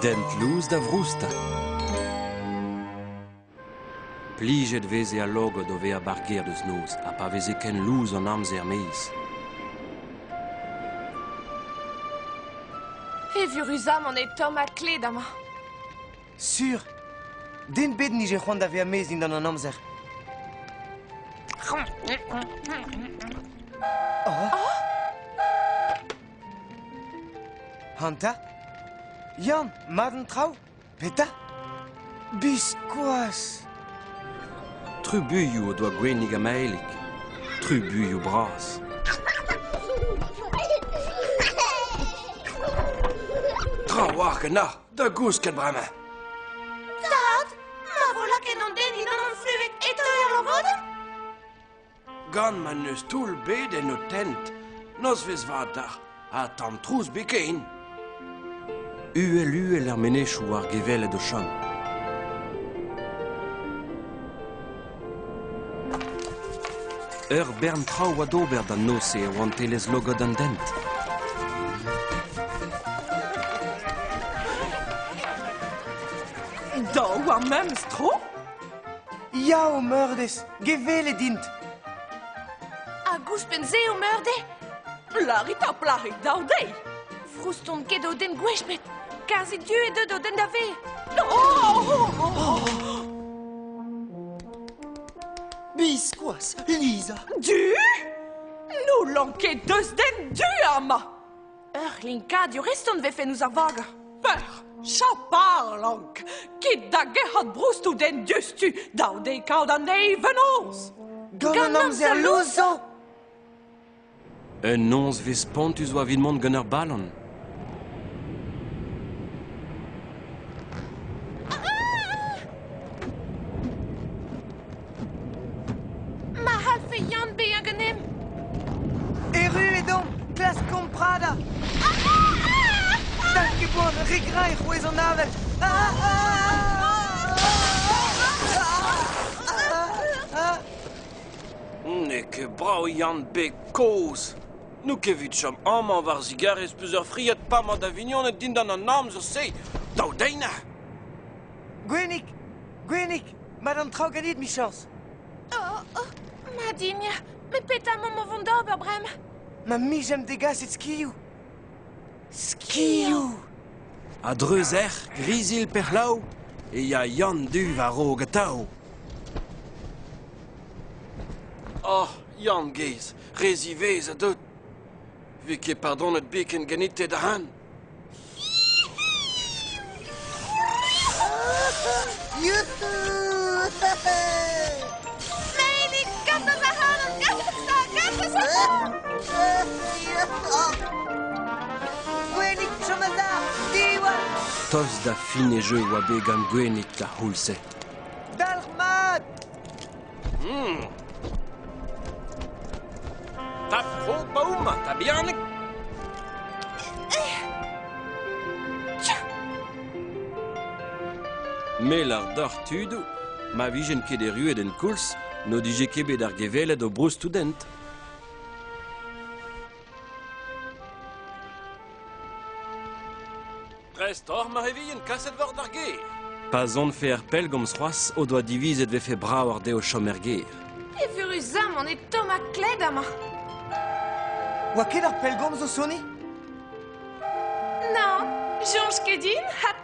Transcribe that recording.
Dent lous da vroustañ. Plijet 'veze al logod o vezañ 'bar gêr deus noz ha pa veze ken lous an amzer maez. Evuruzamant eo tomm ha kled amañ. Sur. Den bet 'nije c'hoant da vezañ maez dindan an amzer. Oh. Hanta? Yann, mat an traoù? Petra? Biskoazh! Trubuilhoù o doa Gwennig ha Maelig. Trubuilhoù bras. Trawalc'h ganeoc'h da gousket bremañ. Tad, ma vo lakaet an den dindan an fluveg e teu er logodenn? Gant ma n'eus toull bet en ho tent, nozvezh vat deoc'h ha tamm trouz biken. Uhel-uhel er menezioù ar gevelled o chom. Ur bern traoù oa d'ober d'an noz-se e rouantelezh logod an dent. Daou ar memes tro? Ya, meurdez, gevellet int. Hag ouzhpenn-se eo meurdez? Lârit ar plac'hig daou dezhi. Froustont ket o den gwech bet. Kazi du eo deuet o den da vezañ. Oh! Biskoazh, Liza. Du? N'houllan ket deus den du amañ. Ur c'hlinkadur eston 'vefen ouzh ar vagañ. Per, chaparlank, kit da gerc'hat broustoù den diouzhtu, dav dezhe kaout anezhi fenoz. Gant an amzer louzañ! Un nozvezh spontus 'oa evit mont gant ur balon. Ma c'hallfe Yann bezañ ganemp. Erru edomp, klaskomp pradañ. Dalc'h ket poan, re greñv e c'hwezh an avel. N'eo ket brav Yann Beg kozh. N'out ket evit chom amañ war zigarez peus ur fried pa 'mañ da vignoned dindan an amzer-se. Daou deinañ! Gwennig, Gwennig, mat an traoù ganit, 'michañs. Oh, oh, ma din, met petra 'maomp o vont d'ober bremañ? Ma mijemp degaset skioù. Skioù! A-dreuz erc'h, grizilh pe c'hlav, e ya Yann Du war-raok atav. Oh, Yann gaezh, re ziwezhat out. 'Vez ket pardonet biken ganit-te da c'han. Tost da fin e jeu oa bet gant Gwennig d'ar c'houlz-se. Dalc'hmat! Tap ho paour, ta bihanig. Me 'lâr deoc'h tudoù, ma vijen ket erruet en koulz, n'o dije ket bet ar gevelled o broustoù-dent. Prest oc'h ma re vihan kaset war d'ar gêr. Pa sonfe er pellgomz c'hoazh o doa divizet 'vefe bravoc'h dezho chom er gêr. Evuruzamant eo tomm ha kled amañ. Oa ket ar pellgomz o soniñ? Nann, soñj ket din, hat.